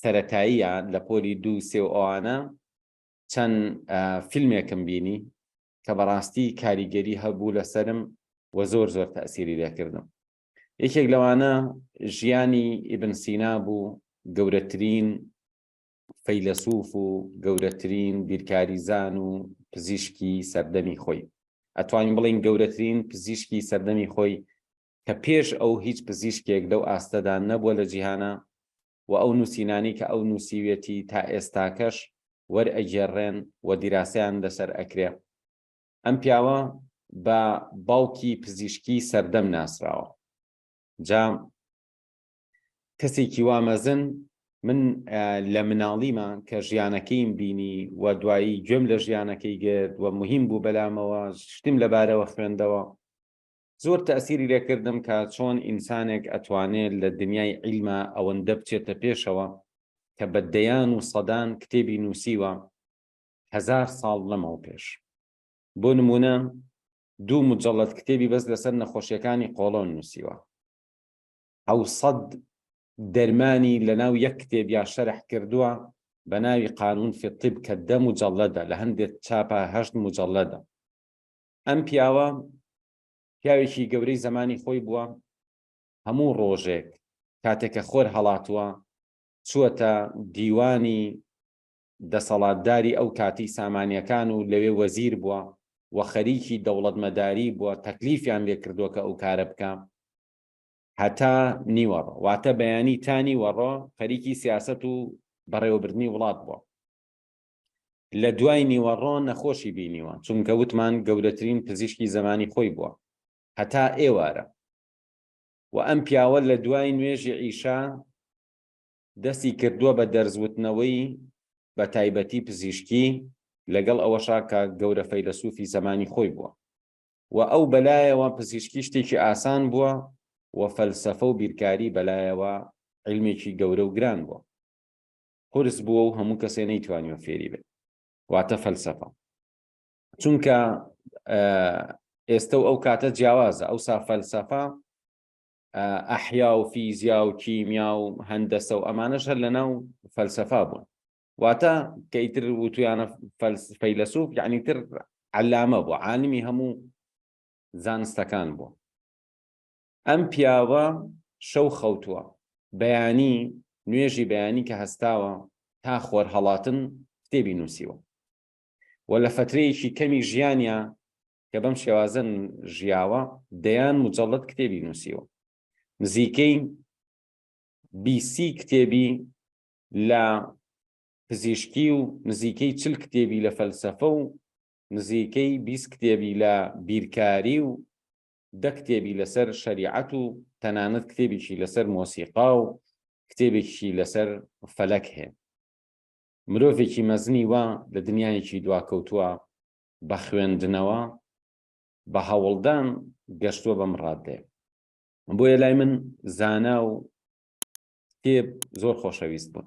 سەرەتاییە لە پۆلی دوو سێ و ئەوانە چەند فیلمێکم بینی کە بەڕاستی کاریگەری هەبوو لەسرم و زۆر زۆر تەسیری لێکردم. یەکێک لەوانە ژیانی ئیبن سینا بوو، گەورەترین فەیلەسوف و گەورەترین بیرکاریزان و پزیشکی سەردەمی خۆی. ئەتوانین بڵێین گەورەترین پزیشکی سەردەمی خۆی کە پێش ئەو هیچ پزیشکێک لەو ئاستەدا نەبووە لە جیهانا و ئەو نووسینانەی کە ئەو نووسیوێتی تا ئێستاکەش وەرئەگێڕرێن و دیراسەیان لەسەر ئەکرێ. ئەم پیاوە بە باوکی پزیشکی سەردەم ناسراوە. جا کەسێکی وا مەزن من لە مناڵیما کە ژیانەکەیم بینی و دوایی گوێم لە ژیانەکەی گرت و مهم بوو بەلامەوە شتیم لەبارەوە خوێندەوە زۆر تەئسیری لێکردم کە چۆن ئینسانێک ئەتوانێت لە دنیای عیلما ئەوەندە بچێتە پێشەوە کە بە دەیان و سەدان کتێبی نووسیوە هەزار ساڵ لەمەو پێش. بۆ نموونە دوو مجەڵەد کتێبی بەس لەسەر نەخۆشیەکانی قۆڵۆن نووسیوە. حەوسەد دەرمانی لەناو یەک کتێبیا شەرح کردووە بە ناوی قانون فی الطب کە دە مجەڵەدە لە هەندێک چاپا هەشت مجەڵەدە. ئەم پیاوە پیاوێکی گەورەی زەمانی خۆی بووە، هەموو ڕۆژێک کاتێک کە خۆر هەڵاتووە چووەتە دیوانی دەسەڵاتداری ئەو کاتی سامانیەکان و لەوێ وەزیر بووە و خەریکی دەوڵەتمەداری بووە، تەکلیفیان لێ کردووە کە ئەو کارە بکا هەتا نیوەڕۆ، واتە بەیانی تا نیوەڕۆ خەریکی سیاسەت و بەڕێوەبردنی وڵات بووە. لە دوای نیوەڕۆ نەخۆشی بینیوە، چونکە وتمان گەورەترین پزیشکی زەمانی خۆی بووە، هەتا ئێوارە. و ئەم پیاوە لە دوای نوێژی عیشا دەستی کردووە بە دەرس وتنەوەی بە تایبەتی پزیشکی، لەگەڵ ئەوەشا کە گەورە فەیلەسوفی زەمانی خۆی بووە. و ئەو بەلایەوە پزیشکی شتێکی ئاسان بووە و فەلسەفە و بیرکاری بەلایەوە عیلمێکی گەورە و گران بووە. قورس بووە و هەموو کەسێ نەیتوانیوە فێری بێت واتە فەلسەفە چونکە ئێستە و ئەو کاتە جیاوازە ئەوسا فەلسەفە ئەحیا و فیزیا و کیمیا و هەندەسە و ئەمانەش هەر لەناو فەلسەفا بوون واتە کە ئیتر وتویانە فەیلەسوف یعنی تر عەلامە بوو عالمی هەموو زانستەکان بوو ئەم پیاوە شەو خەوتووە، بەیانی نوێژی بەیانی کە هەستاوە تا خۆر هەڵاتن کتێبی نووسیوە و لە فەترەیەکی کەمی ژیانیا کە بەم شێوازە ژیاوە دەیان مجەڵەد کتێبی نووسیوە. نزیکەی بیسی کتێبی لە پزیشکی و نزیکەی چل کتێبی لە فەلسەفە و نزیکەی 20 کتێبی لە بیرکاری و دە کتێبی لەسەر شەریعەت و تەنانەت کتێبیشی لەسەر مۆسیقا و کتێبێکیشی لەسەر فەلەک هەیە. مرۆڤێکی مەزنی وا لە دنیایەکی دواکەوتووە بە خوێندنەوە، بە هەوڵدان گەشتووە بەم ڕاددەیە. بۆیە لای من زانا و کتێب زۆر خۆشەویست بوون.